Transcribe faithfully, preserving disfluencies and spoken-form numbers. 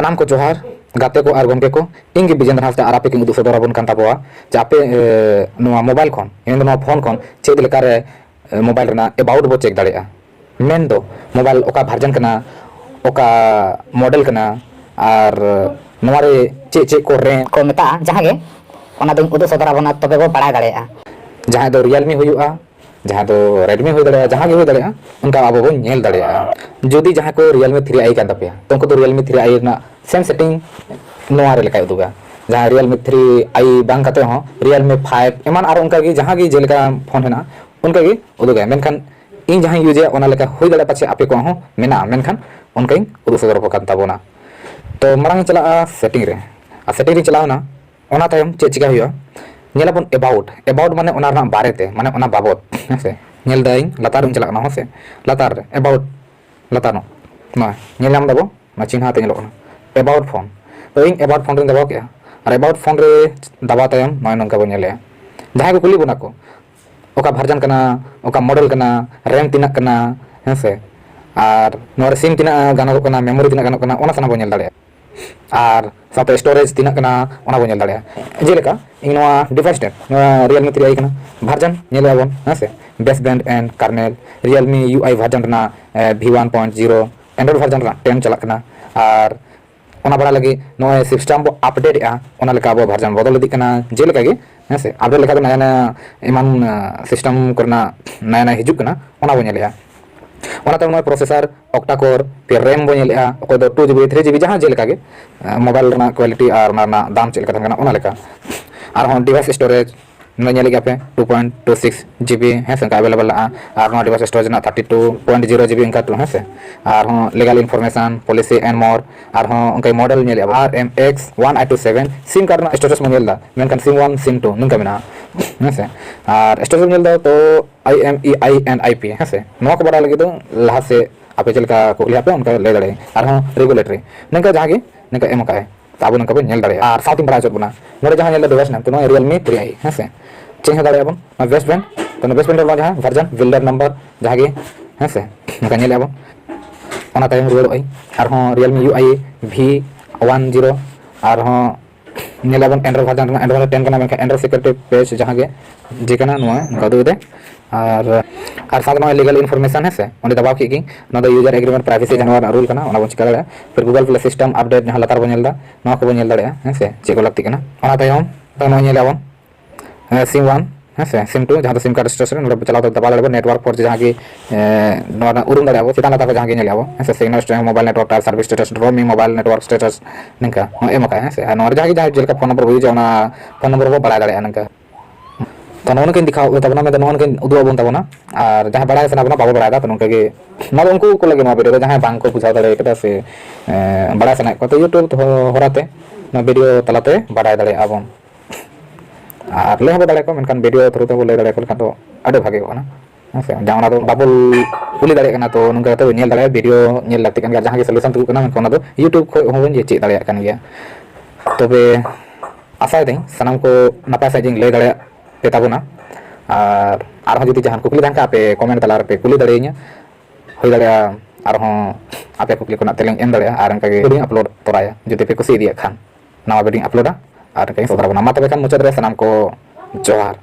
ᱥᱟᱱᱟᱢ ᱠᱚ ᱡᱚᱦᱟᱨ, ᱜᱟᱛᱮ ᱠᱚ ᱟᱨ ᱜᱚᱢᱠᱮ ᱠᱚ, ᱤᱧ ᱜᱮ ᱵᱤᱡᱮᱱᱫᱨᱚ ᱦᱟᱸᱥᱫᱟ ᱟᱨ ᱟᱯᱮ ᱠᱤᱱ ᱩᱫᱩᱜ ᱥᱚᱫᱚᱨ ᱟᱵᱚᱱ ᱠᱟᱱ ᱛᱟᱵᱚᱣᱟ ᱡᱮ ᱟᱯᱮ, ᱮ, ᱱᱚᱣᱟ ᱢᱳᱵᱟᱭᱤᱞ ᱠᱷᱚᱱ, ᱢᱮᱱᱫᱚ ᱱᱚᱣᱟ ᱯᱷᱳᱱ ᱠᱷᱚᱱ ᱪᱮᱫ ᱞᱮᱠᱟᱨᱮ, ᱮ, ᱢᱳᱵᱟᱭᱤᱞ ᱨᱮᱱᱟᱜ about ᱵᱚ check ᱫᱟᱲᱮᱭᱟᱜᱼᱟ᱾ ᱢᱮᱱᱫᱚ ᱢᱳᱵᱟᱭᱤᱞ ᱚᱠᱟ version ᱠᱟᱱᱟ, ᱚᱠᱟ model ᱠᱟᱱᱟ, ᱟᱨ ᱱᱚᱣᱟ ᱨᱮ ᱪᱮᱫ ᱪᱮᱫ ᱠᱚ RAM ᱠᱚ ᱢᱮᱛᱟᱜᱼᱟ, ᱡᱟᱦᱟᱸ ᱜᱮ ᱚᱱᱟ ᱫᱚᱧ ᱩᱫᱩᱜ ᱥᱚᱫᱚᱨ ᱟᱵᱚᱱᱟ, ᱛᱚᱵᱮ ᱵᱚ ᱵᱟᱲᱟᱭ ᱫᱟᱲᱮᱭᱟᱜᱼᱟ᱾ ᱡᱟᱦᱟᱸ ᱫᱚ Realme ᱦᱩᱭᱩᱜᱼᱟ, ᱡᱟᱦᱟᱸ ᱫᱚ Redmi ᱦᱩᱭ ᱫᱟᱲᱮᱭᱟᱜᱼᱟ, ᱡᱟᱦᱟᱸ ᱜᱮ ᱦᱩᱭ ᱫᱟᱲᱮᱭᱟᱜᱼᱟ, ᱚᱱᱠᱟ ᱟᱵᱚ ᱵᱚᱱ ᱧᱮᱞ ᱫᱟᱲᱮᱭᱟᱜᱼᱟ᱾ ᱡᱩᱫᱤ ᱡᱟᱦᱟᱸᱭ ᱠᱚ Realme three i ᱠᱟᱱ ᱛᱟᱯᱮᱭᱟ, ᱛᱚ ᱩᱱᱠᱩ ᱫᱚ Realme three i ᱨᱮᱱᱟᱜ same setting ᱱᱚᱣᱟ ᱨᱮ ᱞᱮᱠᱟᱭ ᱩᱫᱩᱜᱟ᱾ ᱡᱟᱦᱟᱸ Realme three i ᱵᱟᱝ ᱠᱟᱛᱮ ᱦᱚᱸ Realme five ᱮᱢᱟᱱ ᱟᱨᱚ ᱚᱱᱠᱟ ᱜᱮ ᱡᱟᱦᱟᱸ ᱜᱮ ᱡᱮᱞᱮᱠᱟ ᱯᱷᱳᱱ ᱦᱮᱱᱟᱜᱼᱟ, ᱚᱱᱠᱟ ᱜᱮ ᱩᱫᱩᱜᱟᱭ᱾ ᱢᱮᱱᱠᱷᱟᱱ ᱤᱧ ᱡᱟᱦᱟᱸᱧ use ᱮᱫᱼᱟ, ᱚᱱᱟ ᱞᱮᱠᱟ ᱦᱩᱭ ᱫᱟᱲᱮᱭᱟᱜᱼᱟ ᱯᱟᱪᱷᱮ ᱟᱯᱮ ᱠᱚᱣᱟᱜ ᱦᱚᱸ ᱢᱮᱱᱟᱜᱼᱟ, ᱢᱮᱱᱠᱷᱟᱱ ᱚᱱᱠᱟᱧ ᱩᱫᱩᱜ ᱥᱚᱫᱚᱨ ᱟᱯᱮ ᱠᱟᱱ ᱛᱟᱵᱚᱱᱟ᱾ ᱛᱚ ᱢᱟᱲᱟᱝ ᱤᱧ ᱪᱟᱞᱟᱜᱼᱟ setting ᱨᱮ, ᱟᱨ setting ᱨᱤᱧ ᱪᱟᱞᱟᱣ ᱮᱱᱟ᱾ ᱚᱱᱟ ᱛᱟᱭᱚᱢ ᱪᱮᱫ ᱪᱤᱠᱟ ᱦᱩᱭᱩᱜᱼᱟ? ᱧᱮᱞᱟᱵᱚᱱ about, about ᱢᱟᱱᱮ ᱚᱱᱟ ᱨᱮᱱᱟᱜ ᱵᱟᱨᱮᱛᱮ, ᱢᱟᱱᱮ ᱚᱱᱟ ᱵᱟᱵᱚᱛ, ᱦᱮᱸ ᱥᱮ? ᱧᱮᱞ ᱫᱟᱹᱧ ᱞᱟᱛᱟᱨ ᱨᱤᱧ ᱪᱟᱞᱟᱜ ᱠᱟᱱᱟ, ᱦᱮᱸ ᱥᱮ? ᱞᱟᱛᱟᱨ ᱨᱮ about, ᱞᱟᱛᱟᱨ ᱱᱚᱜ ᱱᱚᱣᱟ ᱧᱮᱞ ᱧᱟᱢ ᱫᱟᱵᱚ, ᱱᱚᱣᱟ ᱪᱤᱱᱦᱟᱹ ᱟᱛᱮ ᱧᱮᱞᱚᱜ ᱠᱟᱱᱟ, about phone᱾ ᱛᱚ ᱤᱧ about phone ᱨᱤᱧ ᱫᱟᱵᱟᱣ ᱠᱮᱜᱼᱟ, ᱟᱨ about phone ᱨᱮ ᱫᱟᱵᱟᱣ ᱛᱟᱭᱚᱢ ᱱᱚᱜᱼᱚᱭ ᱱᱚᱝᱠᱟ ᱵᱚᱱ ᱧᱮᱞᱮᱜᱼᱟ᱾ ᱡᱟᱦᱟᱸᱭ ᱠᱚ ᱠᱩᱞᱤ ᱵᱚᱱᱟ ᱠᱚ, ᱚᱠᱟ version ᱠᱟᱱᱟ, ᱚᱠᱟ model ᱠᱟᱱᱟ, RAM ᱛᱤᱱᱟᱹᱜ ᱠᱟᱱᱟ, ᱦᱮᱸ ᱥᱮ? ᱟᱨ ᱱᱚᱣᱟ ᱨᱮ SIM ᱛᱤᱱᱟᱹᱜ ᱜᱟᱱᱚᱜ ᱠᱟᱱᱟ, memory ᱛᱤᱱᱟᱹᱜ ᱜᱟᱱᱚᱜ ᱠᱟᱱᱟ, ᱚᱱᱟ ᱥᱟᱱᱟᱢ ᱵᱚᱱ ᱧᱮᱞ ᱫᱟᱲᱮᱭᱟᱜᱼᱟ᱾ ᱟᱨ ᱥᱟᱶᱛᱮ storage ᱛᱤᱱᱟᱹᱜ ᱠᱟᱱᱟ, ᱚᱱᱟ ᱵᱚᱱ ᱧᱮᱞ ᱫᱟᱲᱮᱭᱟᱜᱼᱟ᱾ ᱡᱮᱞᱮᱠᱟ ᱤᱧ ᱱᱚᱣᱟ device ᱴᱮᱱ, ᱱᱚᱣᱟ Realme three i ᱠᱟᱱᱟ, version ᱧᱮᱞᱮᱜᱼᱟ ᱵᱚᱱ, ᱦᱮᱸ ᱥᱮ? Baseband and kernel, Realme U I version ᱨᱮᱱᱟᱜ, ᱮ, V one point zero, Android version ᱨᱮᱱᱟᱜ ten ᱪᱟᱞᱟᱜ ᱠᱟᱱᱟ᱾ ᱟᱨ ᱚᱱᱟ ᱵᱟᱲᱟᱭ ᱞᱟᱹᱜᱤᱫ ᱱᱚᱜᱼᱚᱭ system ᱵᱚ update ᱮᱜᱼᱟ, ᱚᱱᱟ ᱞᱮᱠᱟ ᱟᱵᱚ version ᱵᱚᱫᱚᱞ ᱤᱫᱤᱜ ᱠᱟᱱᱟ᱾ ᱡᱮᱞᱮᱠᱟ ᱜᱮ, ᱦᱮᱸ ᱥᱮ, update ᱞᱮᱠᱷᱟᱱ ᱫᱚ ᱱᱟᱭᱟ ᱱᱟᱭᱟ ᱮᱢᱟᱱ, ᱟ, system ᱠᱚᱨᱮᱱᱟᱜ ᱱᱟᱭᱟ ᱱᱟᱭᱟ ᱦᱤᱡᱩᱜ ᱠᱟᱱᱟ, ᱚᱱᱟ ᱵᱚ ᱧᱮᱞᱮᱜᱼᱟ᱾ ᱚᱱᱟ ᱛᱟᱭᱚᱢ ᱱᱚᱜᱼᱚᱭ processor, octa core, ᱯᱷᱤᱨ RAM ᱵᱚ ᱧᱮᱞᱮᱜᱼᱟ, ᱚᱠᱚᱭ ᱫᱚ two GB, three GB, ᱡᱟᱦᱟᱸ ᱡᱮᱞᱮᱠᱟ ᱜᱮ, ᱟ, mobile ᱨᱮᱱᱟᱜ quality ᱟᱨ ᱚᱱᱟ ᱨᱮᱱᱟᱜ ᱫᱟᱢ ᱪᱮᱫ ᱞᱮᱠᱟ ᱛᱟᱦᱮᱱ ᱠᱟᱱᱟ, ᱚᱱᱟ ᱞᱮᱠᱟ᱾ ᱟᱨᱦᱚᱸ device storage, ᱱᱚᱰᱮ ᱧᱮᱞᱮᱫ ᱜᱮᱭᱟ ᱯᱮ, two point two six GB, ᱦᱮᱸ ᱥᱮ, ᱚᱱᱠᱟ available ᱢᱮᱱᱟᱜᱼᱟ᱾ ᱟᱨ ᱱᱚᱣᱟ device storage ᱨᱮᱱᱟᱜ thirty two point zero GB ᱚᱱᱠᱟ ᱴᱩ, ᱦᱮᱸ ᱥᱮ᱾ ᱟᱨᱦᱚᱸ legal information, policy and more, ᱟᱨᱦᱚᱸ ᱚᱱᱠᱟ model ᱧᱮᱞᱮᱫᱼᱟ ᱵᱚᱱ, R M X one I two seven, SIM card ᱨᱮᱱᱟᱜ storage ᱵᱚᱱ ᱧᱮᱞ ᱮᱫᱟ, ᱢᱮᱱᱠᱷᱟᱱ SIM one, SIM two ᱱᱚᱝᱠᱟ ᱢᱮᱱᱟᱜᱼᱟ, ᱦᱮᱸ ᱥᱮ᱾ ᱟᱨ storage ᱵᱚᱱ ᱧᱮᱞ ᱮᱫᱟ ᱛᱚ I M E I and I P, ᱦᱮᱸ ᱥᱮ᱾ ᱱᱚᱣᱟ ᱠᱚ ᱵᱟᱲᱟᱭ ᱞᱟᱹᱜᱤᱫ ᱫᱚ ᱞᱟᱦᱟ ᱥᱮᱫ ᱟᱯᱮ ᱪᱮᱫ ᱞᱮᱠᱟ ᱠᱚ ᱠᱩᱞᱤ ᱟᱯᱮ, ᱚᱱᱠᱟ ᱞᱟᱹᱭ ᱫᱟᱲᱮᱭᱟᱜᱼᱟ᱾ ᱟᱨᱦᱚᱸ regulatory, ᱱᱚᱝᱠᱟ ᱡᱟᱦᱟᱸ ᱜᱮ ᱱᱚᱝᱠᱟ ᱮᱢ ᱟᱠᱟᱫᱼᱟᱭ᱾ ᱛᱚ ᱟᱵᱚ ᱱᱚᱝᱠᱟ ᱵᱚᱱ ᱧᱮᱞ ᱫᱟᱲᱮᱭᱟᱜᱼᱟ᱾ ᱟᱨ ᱥᱟᱶᱛᱮᱧ ᱵᱟᱲᱟᱭ ᱦᱚᱪᱚᱭᱮᱫ ᱵᱚᱱᱟ, ᱱᱚᱰᱮ ᱡᱟᱦᱟᱸ ᱧᱮᱞ ᱮᱫᱟ device name, ᱛᱚ ᱱᱚᱣᱟ Realme three i, ᱦᱮᱸ ᱥᱮ᱾ change ᱦᱚᱸ ᱫᱟᱲᱮᱭᱟᱜᱼᱟ ᱵᱚᱱ᱾ ᱱᱚᱣᱟ baseband, ᱛᱚ ᱱᱚᱣᱟ baseband ᱨᱮ ᱱᱚᱣᱟ ᱡᱟᱦᱟᱸ version, builder number, ᱡᱟᱦᱟᱸ ᱜᱮ, ᱦᱮᱸ ᱥᱮ, ᱱᱚᱝᱠᱟ ᱧᱮᱞᱮᱫᱼᱟ ᱵᱚᱱ᱾ ᱚᱱᱟ ᱛᱟᱭᱚᱢ ᱨᱩᱣᱟᱹᱲᱚᱜ ᱟᱹᱧ ᱟᱨᱦᱚᱸ Realme U I V one zero, ᱟᱨᱦᱚᱸ ᱧᱮᱞᱟᱵᱚᱱ Android version ᱨᱮᱱᱟᱜ Android ten ᱠᱟᱱᱟ, ᱢᱮᱱᱠᱷᱟᱱ Android security patch ᱡᱟᱦᱟᱸ ᱜᱮ ᱡᱮ ᱠᱟᱱᱟ, ᱱᱚᱣᱟ ᱱᱚᱝᱠᱟ ᱩᱫᱩᱜ ᱮᱫᱟᱭ᱾ ᱟᱨ ᱟᱨ ᱥᱟᱶᱛᱮ ᱱᱚᱜᱼᱚᱭ legal information, ᱦᱮᱸ ᱥᱮ, ᱚᱸᱰᱮ ᱫᱟᱵᱟᱣ ᱠᱮᱫ ᱜᱤᱧ᱾ ᱱᱚᱣᱟ ᱫᱚ user agreement privacy ᱡᱟᱦᱟᱸ ᱱᱚᱣᱟ ᱨᱮᱱᱟᱜ rule ᱠᱟᱱᱟ, ᱚᱱᱟ ᱵᱚᱱ ᱪᱤᱠᱟ ᱫᱟᱲᱮᱭᱟᱜᱼᱟ᱾ ᱯᱷᱤᱨ Google Play system update ᱡᱟᱦᱟᱸ ᱞᱟᱛᱟᱨ ᱵᱚᱱ ᱧᱮᱞ ᱮᱫᱟ, ᱱᱚᱣᱟ ᱠᱚᱵᱚᱱ ᱧᱮᱞ ᱫᱟᱲᱮᱭᱟᱜᱼᱟ, ᱦᱮᱸ ᱥᱮ, ᱪᱮᱫ ᱠᱚ ᱞᱟᱹᱠᱛᱤ ᱠᱟᱱᱟ᱾ ᱚᱱᱟ ᱛᱟᱭᱚᱢ ᱱᱚᱜᱼᱚᱭ ᱧᱮᱞ ᱟᱵᱚᱱ ᱥᱤᱢ ᱚᱣᱟᱱ, ᱦᱮᱸ ᱥᱮ, ᱥᱤᱢ ᱴᱩ, ᱡᱟᱦᱟᱸ ᱫᱚ SIM card status ᱨᱮ ᱱᱚᱰᱮ ᱪᱟᱞᱟᱣ ᱠᱟᱛᱮ ᱫᱟᱵᱟᱣ ᱫᱟᱲᱮᱭᱟᱜᱼᱟ ᱵᱚᱱ, network four G ᱡᱟᱦᱟᱸ ᱜᱮ, ᱮ, ᱱᱚᱣᱟ ᱨᱮᱱᱟᱜ ᱩᱨᱩᱢ ᱫᱟᱲᱮᱭᱟᱜᱼᱟ ᱵᱚᱱ, ᱪᱮᱛᱟᱱ ᱞᱟᱛᱟᱨ ᱨᱮ ᱡᱟᱦᱟᱸ ᱜᱮ ᱧᱮᱞᱮᱜᱼᱟ ᱵᱚᱱ, ᱦᱮᱸ ᱥᱮ, signal strength, mobile network type, service status, roaming, mobile network status, ᱱᱤᱝᱠᱟ ᱦᱚᱸ ᱮᱢ ᱟᱠᱟᱫᱼᱟ, ᱦᱮᱸ ᱥᱮ᱾ ᱟᱨ ᱱᱚᱣᱟ ᱨᱮ ᱡᱟᱦᱟᱸ ᱜᱮ ᱡᱟᱦᱟᱸ ᱡᱮᱞᱮᱠᱟ ᱯᱷᱳᱱ ᱱᱚᱢᱵᱚᱨ ᱦᱩᱭᱩᱜᱼᱟ, ᱚᱱᱟ ᱯᱷᱳᱱ ᱱᱚᱢᱵᱚᱨ ᱵᱚ ᱵᱟᱲᱟᱭ ᱫᱟᱲᱮᱭᱟᱜᱼᱟ ᱱᱤᱝᱠᱟ᱾ ᱛᱚ ᱱᱚᱜᱼᱚ ᱱᱚᱝᱠᱟᱧ ᱫᱮᱠᱷᱟᱣ ᱟᱹᱜᱩᱭ ᱛᱟᱵᱚᱱᱟ, ᱢᱮᱱᱫᱚ ᱱᱚᱜᱼᱚ ᱱᱚᱝᱠᱟᱧ ᱩᱫᱩᱜ ᱟᱵᱚᱱ ᱛᱟᱵᱚᱱᱟ᱾ ᱟᱨ ᱡᱟᱦᱟᱸᱭ ᱵᱟᱲᱟᱭ ᱥᱟᱱᱟ ᱵᱚᱱᱟ, ᱵᱟᱵᱚ ᱵᱟᱲᱟᱭ ᱫᱟ, ᱛᱚ ᱱᱚᱝᱠᱟ ᱜᱮ ᱱᱚᱣᱟ ᱫᱚ ᱩᱱᱠᱩ ᱠᱚ ᱞᱟᱹᱜᱤᱫ ᱱᱚᱣᱟ video ᱫᱚ, ᱡᱟᱦᱟᱸᱭ ᱵᱟᱝ ᱠᱚ ᱵᱩᱡᱷᱟᱹᱣ ᱫᱟᱲᱮ ᱠᱟᱫᱟ ᱥᱮ, ᱮ, ᱵᱟᱲᱟᱭ ᱥᱟᱱᱟᱭᱮᱫ ᱠᱚᱣᱟ, ᱛᱚ YouTube ᱦᱚᱨᱟᱛᱮ ᱱᱚᱣᱟ video ᱛᱟᱞᱟᱛᱮ ᱵᱟᱲᱟᱭ ᱫᱟᱲᱮᱭᱟᱜᱼᱟ ᱵᱚᱱ᱾ ᱟᱨ ᱞᱟᱹᱭ ᱦᱚᱸᱵᱚ ᱫᱟᱲᱮ ᱟᱠᱚᱣᱟ, ᱢᱮᱱᱠᱷᱟᱱ video through ᱛᱮᱵᱚ ᱞᱟᱹᱭ ᱫᱟᱲᱮ ᱟᱠᱚ ᱞᱮᱠᱷᱟᱱ ᱫᱚ ᱟᱹᱰᱤ ᱵᱷᱟᱜᱮ ᱠᱚᱜ ᱠᱟᱱᱟ, ᱦᱮᱸ ᱥᱮ᱾ ᱡᱟᱦᱟᱸ ᱚᱱᱟ ᱫᱚ ᱵᱟᱵᱚ ᱠᱩᱞᱤ ᱫᱟᱲᱮᱭᱟᱜ ᱠᱟᱱᱟ, ᱛᱚ ᱱᱚᱝᱠᱟ ᱠᱟᱛᱮ ᱵᱚ ᱧᱮᱞ ᱫᱟᱲᱮᱭᱟᱜᱼᱟ, video ᱧᱮᱞ ᱞᱟᱹᱠᱛᱤ ᱠᱟᱱ ᱜᱮᱭᱟ᱾ ᱡᱟᱦᱟᱸ ᱜᱮ solution ᱛᱩᱫᱩᱜ ᱠᱟᱱᱟ, ᱢᱮᱱᱠᱷᱟᱱ ᱚᱱᱟ ᱫᱚ YouTube ᱠᱷᱚᱱ ᱦᱚᱸᱵᱚᱱ ᱪᱮᱫ ᱫᱟᱲᱮᱭᱟᱜ ᱠᱟᱱ ᱜᱮᱭᱟ᱾ ᱛᱚᱵᱮ ᱟᱥᱟᱭᱮᱫᱟᱹᱧ ᱥᱟᱱᱟᱢ ᱠᱚ ᱱᱟᱯᱟᱭ ᱥᱟᱺᱦᱤᱡ ᱤᱧ ᱞᱟᱹᱭ ᱫᱟᱲᱮᱭᱟᱜ ᱯᱮ ᱛᱟᱵᱚᱱᱟ᱾ ᱟᱨ ᱟᱨᱦᱚᱸ ᱡᱩᱫᱤ ᱡᱟᱦᱟᱱ ᱠᱩᱠᱞᱤ ᱛᱟᱦᱮᱱ ᱠᱷᱟᱱ, ᱟᱯᱮ comment ᱛᱟᱞᱟ ᱨᱮᱯᱮ ᱠᱩᱞᱤ ᱫᱟᱲᱮᱭᱟᱹᱧᱟ᱾ ᱦᱩᱭ ᱫᱟᱲᱮᱭᱟᱜᱼᱟ ᱟᱨᱦᱚᱸ ᱟᱯᱮ ᱠᱩᱠᱞᱤ ᱠᱚᱨᱮᱱᱟᱜ ᱛᱮᱞᱟᱧ ᱮᱢ ᱫᱟᱲᱮᱭᱟᱜᱼᱟ᱾ ᱟᱨ ᱚᱱᱠᱟᱜᱮ video ᱤᱧ upload ᱛᱚᱨᱟᱭᱟ, ᱡᱩᱫᱤ ᱯᱮ ᱠᱩᱥᱤ ᱤᱫᱤᱭᱟᱜ ᱠᱷᱟᱱ᱾ ᱱᱟᱣᱟ video ᱤᱧ uploadᱟ ᱟᱨ ᱚᱱᱠᱟᱧ ᱥᱚᱫᱚᱨ ᱟᱵᱚᱱᱟ᱾ ᱢᱟ ᱛᱚᱵᱮ ᱠᱷᱟᱱ ᱢᱩᱪᱟᱹᱫ ᱨᱮ ᱥᱟᱱᱟᱢ ᱠᱚ ᱡᱚᱦᱟᱨ᱾